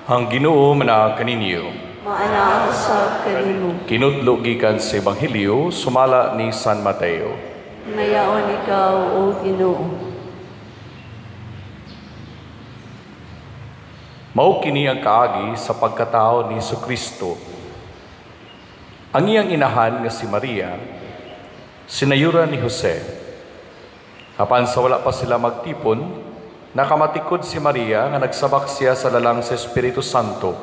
Ang Ginoo manaa kaninyo. Maanaa usab kanimo. Kinutlo gikan sa Ebanghelyo sumala ni San Mateo. Mayaon ikaw, O Ginoo. Mao kini ang kaagi sa pagkatao ni Hesukristo. Ang iyang inahan nga si Maria, sinayura ni Jose. Apan sa wala pa sila magtipon, nakamatikod si Maria nga nagsabak siya sa lalang sa Espiritu Santo.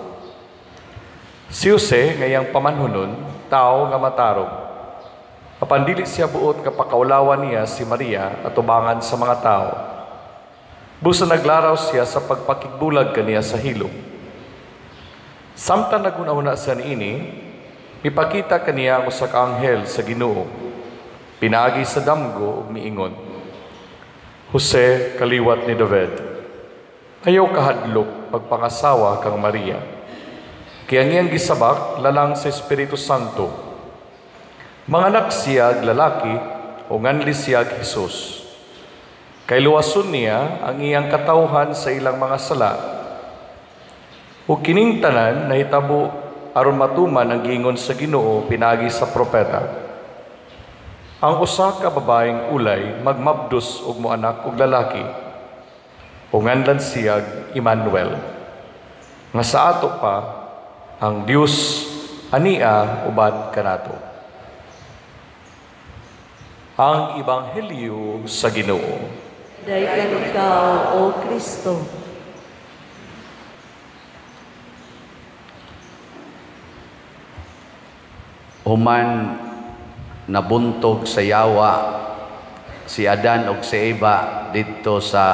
Si Jose nga iyang pamanhunon, tao nga matarong. Apan dili siya buot nga pakaulawan niya si Maria atubangan sa mga tao. Busa naglaraw siya sa pagpakigbulag kaniya sa hilom. Samtang naghuna-huna siya niini, mipakita kaniya ang usa ka anghel sa Ginoo. Pinaagi sa damgo ug miingon, Jose, kaliwat ni David, ayaw kahadlok pagpangasawa kang Maria. Kay ang iyang gisabak lalang sa Espiritu Santo. Manganak siyag lalaki o nganli siyag Hesus. Kay luwason niya ang iyang katawhan sa ilang mga sala. Ug kining tanan nahitabo aron matuman ang giingon sa Ginoo pinaagi sa propeta. Ang usa ka babaeng ulay magmabdos og moanak og lalaki. Ug nganlan siyag Emmanuel. Nga sa ato pa ang Dios ania uban kanato. Ang Ebanghelyo sa Ginoo. Daygan ikaw, O Kristo. Human nabuntog sa yawa si Adan og si Eva didto sa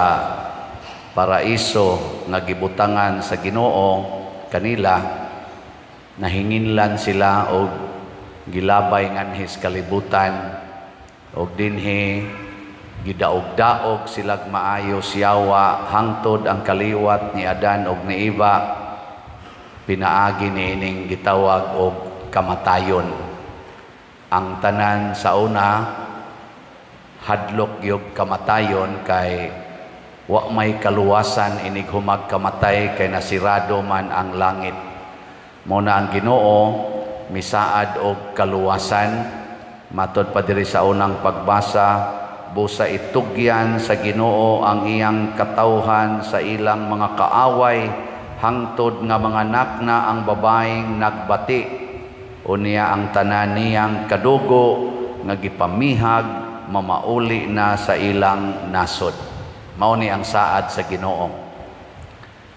paraiso nga gibutangan sa Ginoo kanila, nahinginlan sila og gilabay nganhis kalibutan og dinhi gidaog-daog silag maayo siyawa hangtod ang kaliwat ni Adan og ni Eva pinaagi niining gitawag og kamatayon. Ang tanan sa una hadlok gyud kamatayon kay wa may kaluwasan inig humag kamatay kay nasirado man ang langit. Mao na ang Ginoo misaad og kaluwasan. Matod pa diri sa unang pagbasa, busa itugyan sa Ginoo ang iyang katawhan sa ilang mga kaaway hangtod nga manganak na ang babaeng nagbati. Unya ang tanan niyang kadugo nga gipamihag mamauli na sa ilang nasod. Mao ni ang saad sa Ginoo.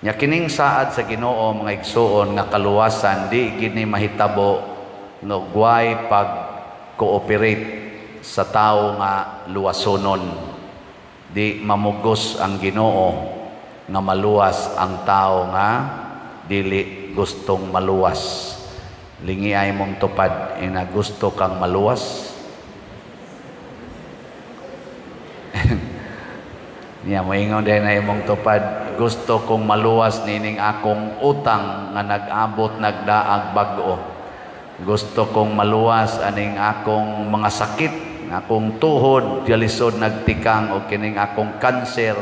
Nya kining saad sa Ginoo mga igsuon nga kaluwasan di gini mahitabo nga gway pag cooperate sa tawo nga luwasonon. Di mamugos ang Ginoo nga maluwas ang tawo nga dili gustong maluwas. Lingi ay mong tupad ina gusto kang maluwas. Niya moingon din ay mong tupad, gusto kong maluwas nining akong utang nga nag-abot nagdaag bag-o. Gusto kong maluwas aning akong mga sakit, akong tuhod galisod nagtikang, o kining akong kanser,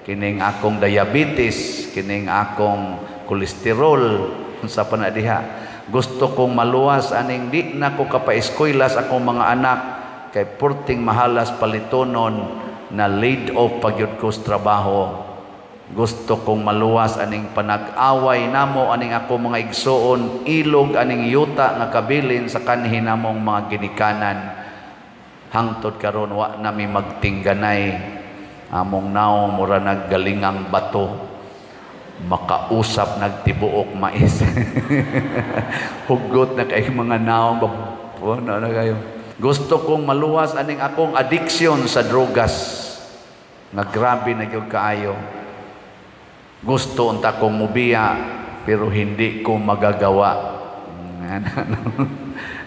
kining akong diabetes, kining akong kolesterol, unsa pa na diha. Gusto kong maluwas aning di na ko kapaeskuylas akong mga anak kay purting mahalas palitonon na laid off pagyud ko sa trabaho. Gusto kong maluwas aning panag-away namo aning ako mga igsuon, ilog aning yuta nga kabilin sa kanhi namong mga ginikanan. Hangtod karon wa nami magtingganay, among naong mura naggalingang bato, makausap nagtibuok mais. Hugot na kay mga naong na kayo. Gusto kong maluwas aning akong addiction sa drogas nga grabe na gyud kaayo. Gusto unta kong mubiya pero hindi ko magagawa.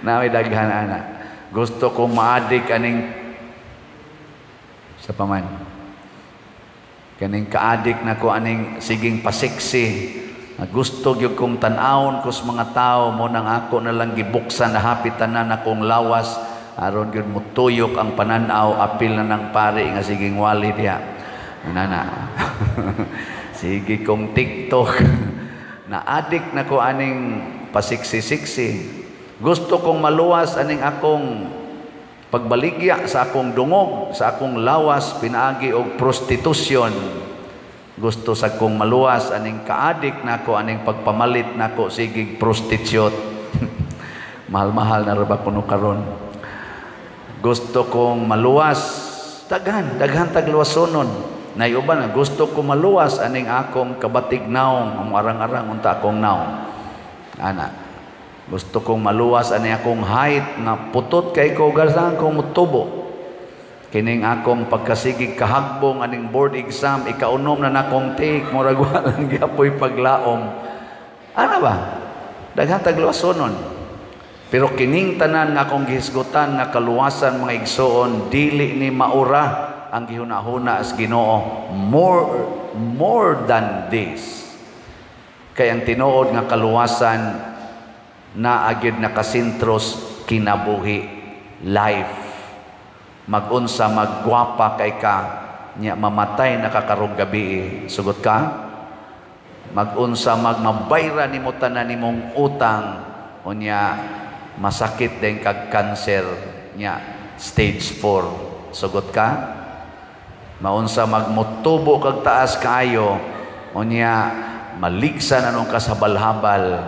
Nami daghan ana. Gusto kong maadik aning sa paman. Kaning kaadik na ko aning siging pasiksi. Gusto gyud kong tan-awon ko sa mga tao mo nang ako na lang gibuksan na hapit tanan akong lawas aron gyud mutuyok ang pananaw apil na ng pari nga siging wali diha. Nana. Sige kong TikTok. Na-addict na ko aning pasiksi-siksi. Gusto kong maluwas aning akong pagbaligya sa akong dungog, sa akong lawas, pinaagi og prostitusyon. Gusto sa kong maluwas aning ka-addict nako aning pagpamalit nako sigig prostitute. Mahal-mahal na ra ba kuno karon. Gusto kong maluwas, daghan, daghan tagluwasonon. Nayuban na gusto ko maluwas aning akong kabatig naong, ang arang-arang unta akong naong. Ana, gusto kong maluwas aning akong height nga putot kay ko gasan kong mutubo. Kining akong pagkasigig kahagbong aning board exam, ikaunom na nakong take, murag wa lang gyapoy paglaom. Ana ba? Daghan tagluwasonon. Pero kining tanan nga akong gihisgutan nga kaluwasan, mga igsoon, dili ni maura ang gihuna-huna sa Ginoo. More than this. Kay ang tinuod nga kaluwasan naa gyud nakasentros kinabuhi, life. Magunsa maggwapa kay ka nya mamatay na ka karong gabi, sugot ka. Magunsa magmabayra nimo tanan nimong utang, unya masakit din kag cancer nya stage 4, sugot ka. Maunsa magmutubo kag taas kaayo, unya maligsa na nung kasabal-habal,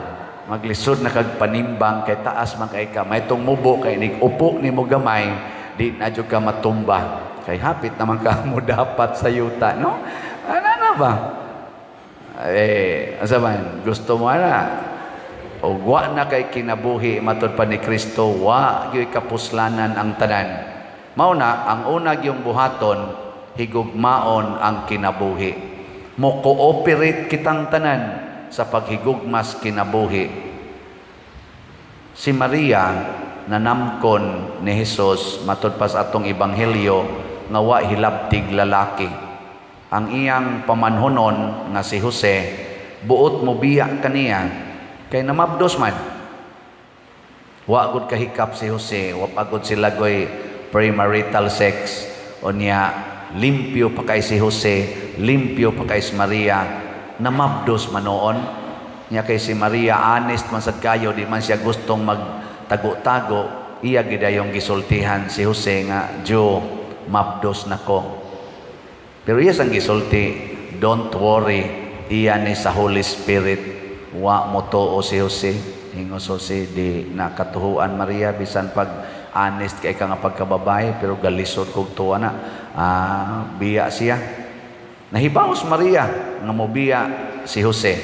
maglisod na kag panimbang kay taas man kay ka, may tong mubo kay nig-upo nimo gamay, di na jud ka matumba kay hapit naman ka mo dapat sa yuta, no? Ana na ba? Eh, asa man gusto mo ana? O wa na kay kinabuhi, matud pa ni Kristo, wa gyud kapuslanan ang tanan. Mao na ang una gyung buhaton, higugmaon ang kinabuhi. Mo cooperate kitang tanan sa paghigugmas kinabuhi. Si Maria nanamkon ni Jesus matud pa sa atong ebanghelyo nga wa hilabtig lalaki. Ang iyang pamanhonon nga si Jose buot mo biya kaniya kay namabdos man. Wa gud kahikap si Jose, wa pagod sila goy premarital sex. Unya limpyo pa kay si Jose, limpyo pa kay si Maria, namabdos manoon. Nya kay si Maria honest man sad kayo, di man siya gustong magtago-tago, iya gidayong gisultihan si Jose nga, "Jo, mabdos nako." Pero iya sang gisulti, "Don't worry, iya ni sa Holy Spirit." Wa mo tuo si Jose. Ingos Jose, "Di nakatuhuan Maria, bisan pag honest kay ka nga pagkababae, pero galisod kog tuwa na." Biya siya. Nahibaos Maria nga mobiya si Jose.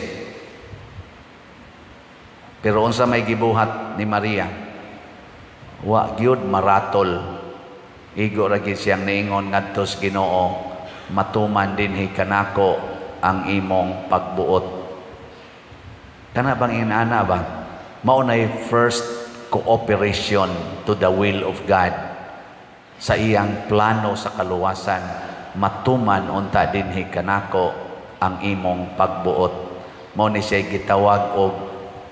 Pero unsa may gibuhat ni Maria? Wa gyud maratol. Igo ra gyud siyang niingon ngadto sa Ginoo, "Matuman dinhi kanako ang imong pagbuot." Kana bang inana ba? Mao nay first cooperation to the will of God sa iyang plano sa kaluwasan, matuman unta dinhi kanako ang imong pagbuot. Mao ni siya gitawag og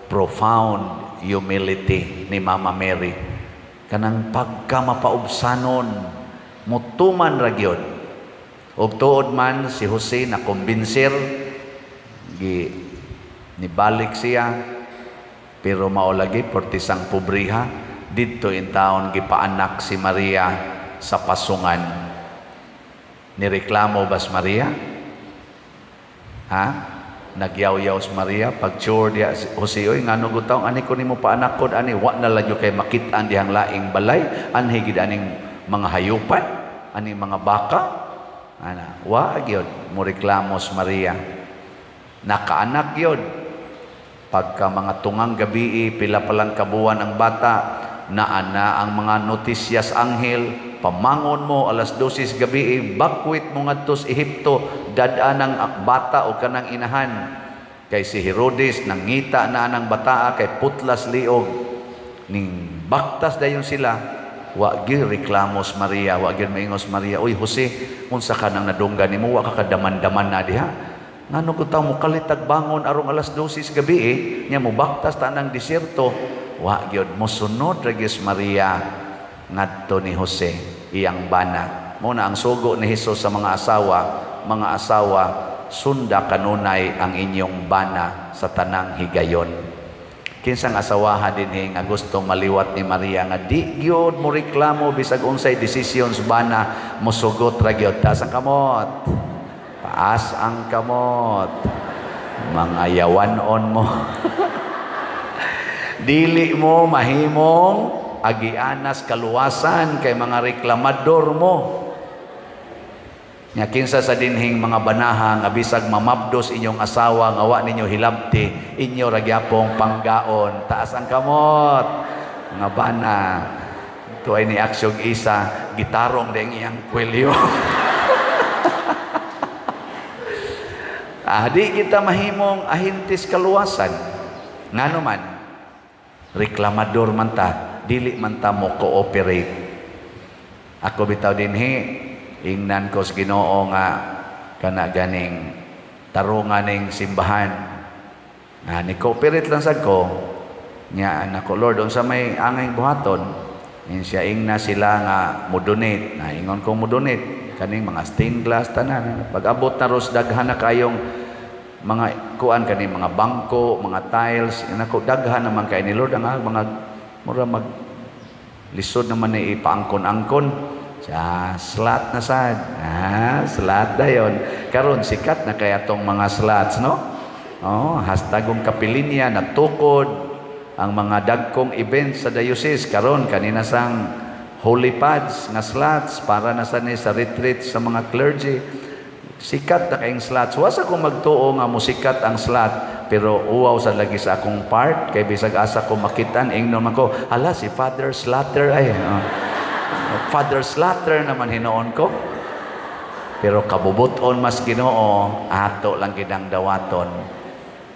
profound humility ni Mama Mary. Kanang pagka mapaubsanon, mutuman ra gyud. Og tuod man si Jose na kumbinser, gi nibalik siya, pero mao lagi portisang pobriha. Didto in taon gipaanak si Maria sa pasungan. Nireklamo bas Maria? Ha? Nagyaw-yaw si Maria pag chore diya si Jose, "Oy, ngano gud taong ani ko nimo paanak kod ani, wa na lang kay makit-an dihang laing balay, anhi gid aning mga hayupan, aning mga baka." Ana, wa gyud mo reklamo si Maria. Nakaanak gyud. Pagka mga tungang gabi, pila pa lang kabuwan ang bata, naana ang mga notisyas anghel, "Pamangon mo alas 12 gabi, bakwit mo ngadto sa Ehipto, dad-an ang bata o kanang inahan." Kay si Herodes nangita na anang bataa kay putlas liog. Ning baktas dayon sila, wa gyud reklamos Maria, wa gyud maingos Maria, "Uy Jose, unsa ka nang nadunggan nimo, wa ka kadaman-daman na diha? Ngano ko taw mo kalitag bangon arong alas 12 gabi eh, nya mo baktas ta nang disyerto?" Wa gyud, mosunod ra gyud Maria ngadto ni Jose, iyang bana. Mo na ang sugo ni Hesus sa mga asawa, sunda kanunay ang inyong bana sa tanang higayon. Kinsang asawaha dinhi nga gustong maliwat ni Maria nga di gyud mo reklamo bisag unsay decisions bana, mosugot ra gyud? Taas ang kamot. Taas ang kamot. Mga yawan-on mo. Dili mo mahimong agianas kaluwasan kay mga reklamador mo. Nya kinsa sa dinhing mga banaha nga bisag mamabdos inyong asawa nga wa ninyo hilabti, inyo ra gyapong panggaon? Taas ang kamot. Mga bana. Tuay ni aksyog isa, gitarong ding iyang kwelyo. Di kita mahimong ahintis kaluwasan. Ngano man, reklamador man ta, dili man ta mo cooperate. Ako bitaw dinhi, ingnan ko sa Ginoo nga kana ganing tarungan ning simbahan. Nga ni cooperate lang sad ko. Nya nako Lord, unsa may angay buhaton? Ing siya ingna sila nga mo donate. Na ingon ko mo donate kaning mga stained glass tanan. Pag-abot na ros daghan na kayong mga kuan kaning mga bangko, mga tiles. Nako daghan naman kay ni Lord ang mga mura mag lisod naman ni ipaangkon-angkon. Sa slat na sad. Slat dayon. Karon sikat na kaya tong mga slats, no? Oh, hashtagong kapilinya natukod ang mga dagkong events sa diocese karon kanina sang holy pads nga slats para na sa ni sa retreat sa mga clergy. Sikat na kayong slats. Wasa ko magtuo nga musikat ang slat, pero uwaw sa lagi sa akong part kay bisag asa ko makitan ingnon man ko, hala si Father Slatter ay. Oh. Father Slatter naman hinoon ko. Pero kabubuton mas Ginoo, ato lang gidang dawaton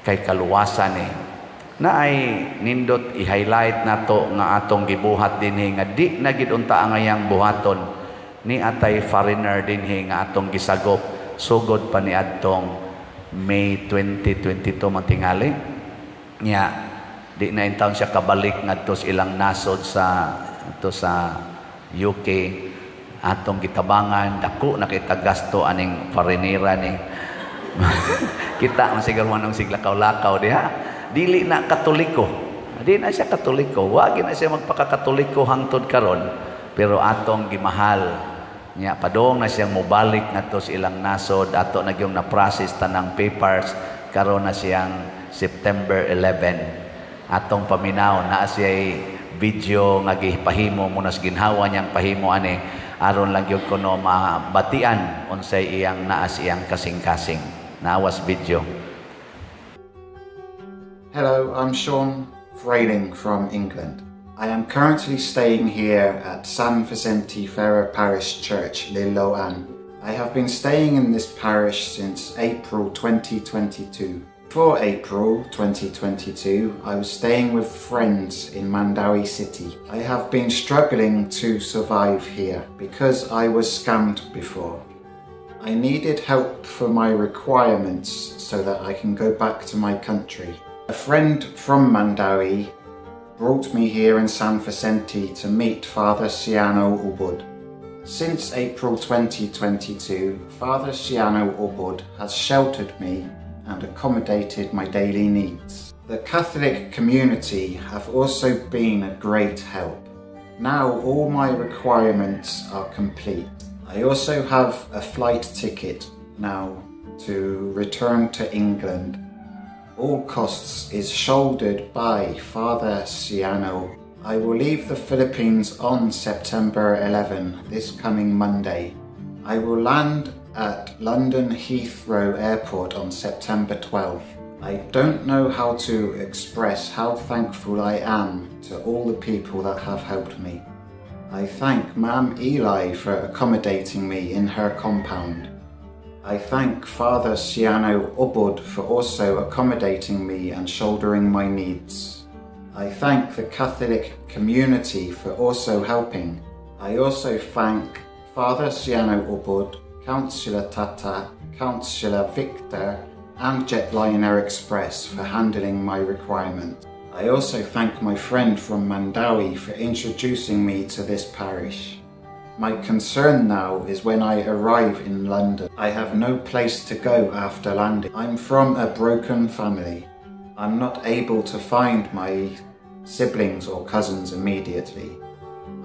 kay kaluwasan eh. Na ay nindot i-highlight nato nga atong gibuhat dinhi nga di na gid unta ang ayang buhaton ni atay foreigner dinhi nga atong gisagop sugod pa ni adtong May 2022 matingali. Nya di na intawon siya kabalik ngadto sa ilang nasod sa to sa UK. Atong gitabangan dako na kita gasto aning foreignera ni. Kita man siguro manong siglakaw-lakaw diha. Dili na Katoliko. Di na siya Katoliko. Wa gyud na siya magpakakatoliko hangtod karon, pero atong gimahal. Nya padung na siyang mobalik ngadto sa ilang nasod, ato na gyung na-process tanang papers karon na siyang September 11. Atong paminaw naa siya video nga gipahimo mo nas ginhawa niyang pahimo ani aron lang gyud kuno mabatian unsay iyang naas iyang kasing-kasing. Naawas video. Hello, I'm Sean Frayling from England. I am currently staying here at San Vicente Ferrer Parish Church, Liloan. I have been staying in this parish since April 2022. Before April 2022, I was staying with friends in Mandaue City. I have been struggling to survive here because I was scammed before. I needed help for my requirements so that I can go back to my country. A friend from Mandaue brought me here in San Vicente to meet Father Ciano Ubud. Since April 2022, Father Ciano Ubud has sheltered me and accommodated my daily needs. The Catholic community have also been a great help. Now all my requirements are complete. I also have a flight ticket now to return to England. All costs is shouldered by Father Ciano. I will leave the Philippines on September 11, this coming Monday. I will land at London Heathrow Airport on September 12. I don't know how to express how thankful I am to all the people that have helped me. I thank Ma'am Eli for accommodating me in her compound. I thank Father Ciano Ubud for also accommodating me and shouldering my needs. I thank the Catholic community for also helping. I also thank Father Ciano Ubud, Councillor Tata, Councillor Victor, and Jetliner Express for handling my requirement. I also thank my friend from Mandaue for introducing me to this parish. My concern now is when I arrive in London. I have no place to go after landing. I'm from a broken family. I'm not able to find my siblings or cousins immediately.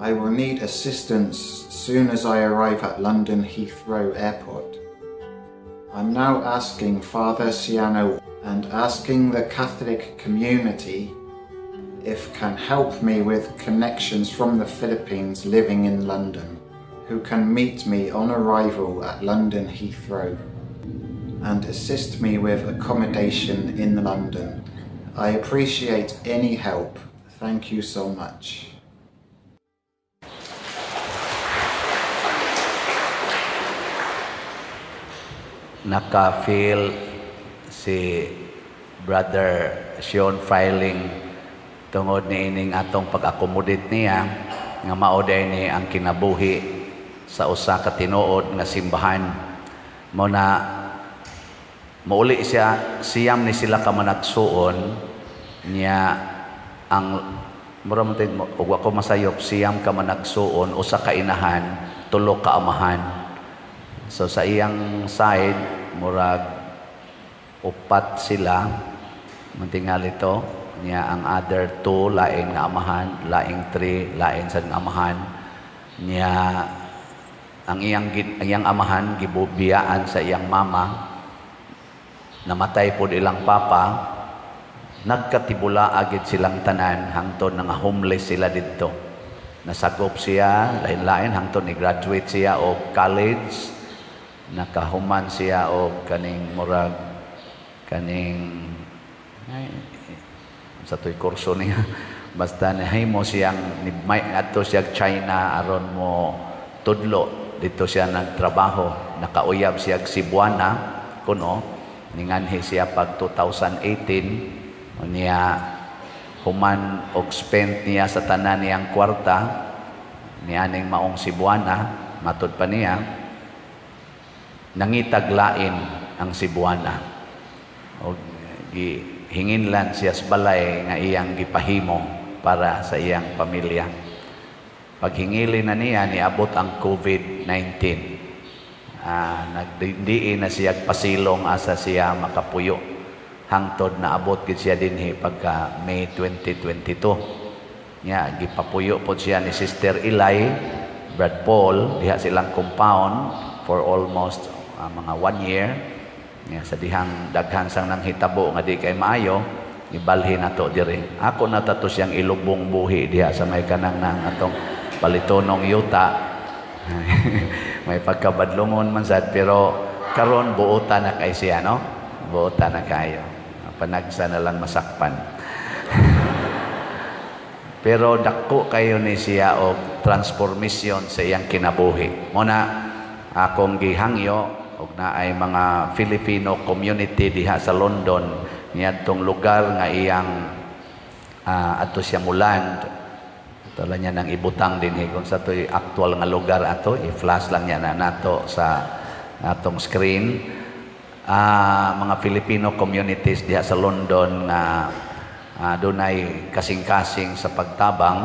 I will need assistance soon as I arrive at London Heathrow Airport. I'm now asking Father Ciano and asking the Catholic community if can help me with connections from the Philippines living in London who can meet me on arrival at London Heathrow and assist me with accommodation in London. I appreciate any help. Thank you so much. Naka-feel si Brother Sean Filing tungod niining atong pag-accommodate niya nga mao ni ang kinabuhi sa usa ka tinuod nga simbahan. Mao na mauli siya, siyam ni sila ka managsuon niya ang mura man ug ako masayop, siyam ka managsuon, usa ka inahan, tulo ka amahan. So sa iyang side murag upat sila mantingali to niya, ang other two lain nga amahan, laing three lain sad nga amahan niya. Ang iyang amahan gibubiyaan sa iyang mama, namatay pod ilang papa, nagkatibula agid silang tanan hangtod nga homeless sila didto. Nasagop siya lain-lain hangtod ni graduate siya og college, nakahuman siya og kaning murag kaning ay, sa to'y kurso niya. Basta nahimo siyang may adto siya China aron mo tudlo, dito siya nagtrabaho, nakauyab siya Cebuana kuno, ninganhi siya pag 2018 niya, human og spent niya sa tanan niyang kwarta nianing maong Cebuana, matud pa niya nangitag lain ang Cebuana og gihinginlan siya sa balay nga iyang gipahimo para sa iyang pamilya. Paghingili na niya, niabot ang COVID-19. Nagdiin na siya pasilong asa siya makapuyo. Hangtod naabot gid siya dinhi pagka May 2022. Nya gipapuyo pod siya ni Sister Eli, Brad Paul, diha silang compound for almost mga 1 year. Nya sa dihang daghan sang nanghitabo nga di kay maayo, ibalhin nato diri. Ako na tato siyang ilubong buhi diha sa may kanang nang atong palitonong yuta. May pagkabadlungon man sad, pero karon buota na kay siya, no? Buota na kayo. Panagsa na lang masakpan. Pero dako kayo ni siya og transformation sa iyang kinabuhi. Muna akong gihangyo og naay mga Filipino community diha sa London niadtong lugar nga iyang ato siya muland. Ito lang niya nang ibutang din kung sa ito'y actual nga lugar ato, i-flash lang niya na nato sa atong screen. Mga Filipino communities diha sa London nga dunay kasing-kasing sa pagtabang,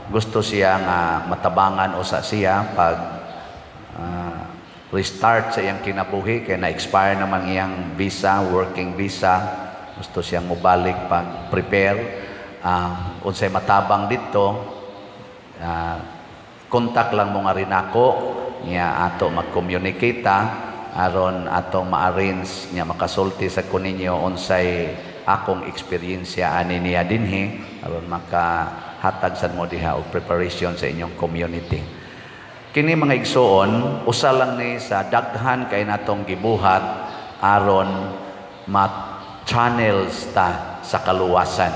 gusto siya nga matabangan usa siya pag restart sa iyang kinabuhi kay na-expire naman iyang visa, working visa. Gusto siyang mobalik pag prepare. Unsay matabang dito, kontak lang mo nga rin ako niya ato mag-communicate aron atong ma-arrange niya makasulti sa kuninyo unsay akong eksperyensya ani niya dinhi aron makahatag sad mo diha og preparation sa inyong community. Kini mga igsoon, usa lang ni sa daghan kay natong gibuhat aron ma-channels ta sa kaluwasan.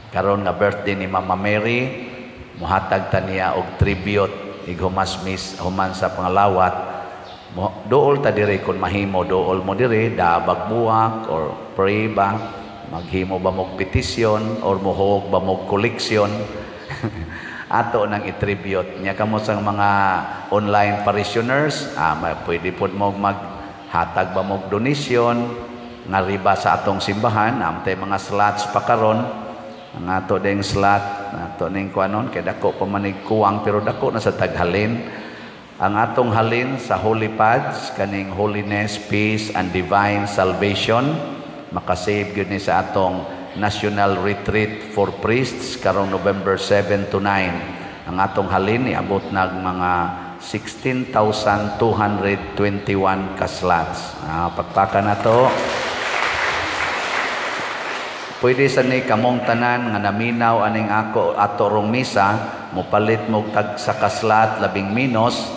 Karon nga birthday ni Mama Mary, muhatag ta niya og tribute ighumas miss human sa pangalawat. Dool ta diri kun mahimo, dool mo diri dabag buwak or pray ba, maghimo ba mog petisyon or muhog ba mog koleksyon. Ato nang i-tribute niya kamo sa mga online parishioners, pwede pod mo maghatag ba mog donation nga riba sa atong simbahan. Amtay mga slots pa karon, ang ato ding slot ato ning kuanon kay dako pa manig kuwang pero dako na sa taghalin. Ang atong halin sa Holy Pads, kaning Holiness, Peace, and Divine Salvation, makasave gyud ni sa atong National Retreat for Priests karong November 7 to 9. Ang atong halin niabot nag mga 16,221 ka slots. Ah, pakpakan na to. Pwede sa ni kamong tanan nga naminaw aning ako ato rong misa, mopalit mo tag sa ka-slot, labing minos,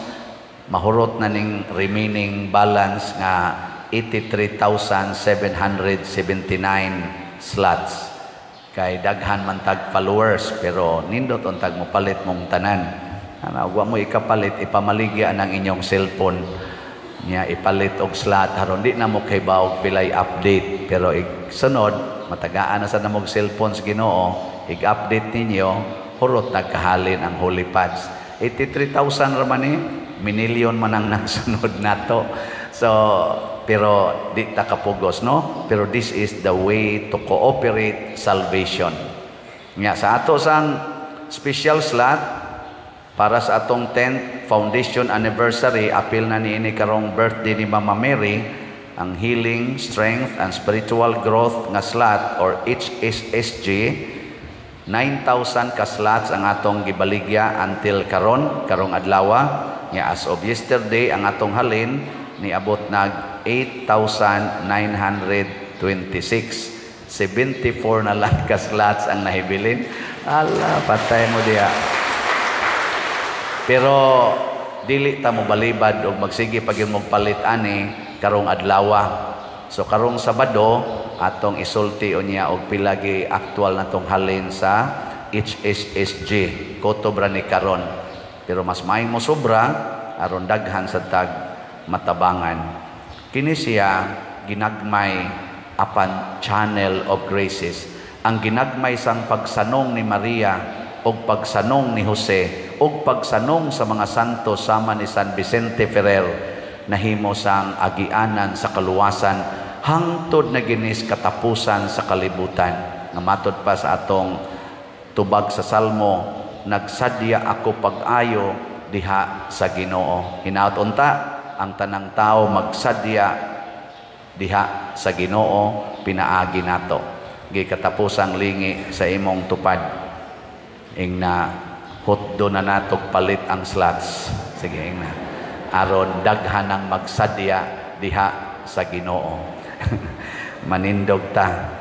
mahurot na ning remaining balance nga 83,779 slots. Kay daghan man tag followers, pero nindot untag mopalit mong tanan. Ana, ug wa mo ikapalit, ipamaligya ang inyong cellphone niya, ipalit og slot aron di na mo kay og pilay update, pero igsunod matagaan na sa namog cellphone sa Ginoo, ig-update ninyo, hurot nagkahalin ang Holy Pads. 83,000 ra man ni, minilyon man ang nagsunod nato. So pero di ta kapugos, no? Pero this is the way to cooperate salvation. Nga sa ato sang special slot para sa atong 10th foundation anniversary, apil na niini karong birthday ni Mama Mary, ang Healing, Strength and Spiritual Growth nga slot or HSSG, 9,000 ka slots ang atong gibaligya until karon, karong adlaw. Nga as of yesterday, ang atong halin niabot nag 8,926. 74 na lang ka slots ang nahibilin. Ala, patay mo diya. Pero dili ta mo balibad og magsige pag mo palit ani karong adlaw. So karong Sabado atong isulti unya og pila gi aktual natong halin sa HSSG. Kutob ra ni karon. Pero mas maayong mo sobra aron daghan sa tag matabangan. Kini siya ginagmay apan channel of graces. Ang ginagmay sang pagsanong ni Maria og pagsanong ni Jose og pagsanong sa mga santo sama ni San Vicente Ferrer nahimo sang agianan sa kaluwasan hangtod na ginis katapusan sa kalibutan. Nga matod pa sa atong tubag sa Salmo, "Nagsadya ako pag-ayo diha sa Ginoo." Hinaot unta ang tanang tao magsadya diha sa Ginoo pinaagi nato. Gikatapusang lingi sa imong tupad. Ing na hotdo na natog palit ang slots. Sige, ing na. Aron daghan ang magsadya diha sa Ginoo. Manindog ta.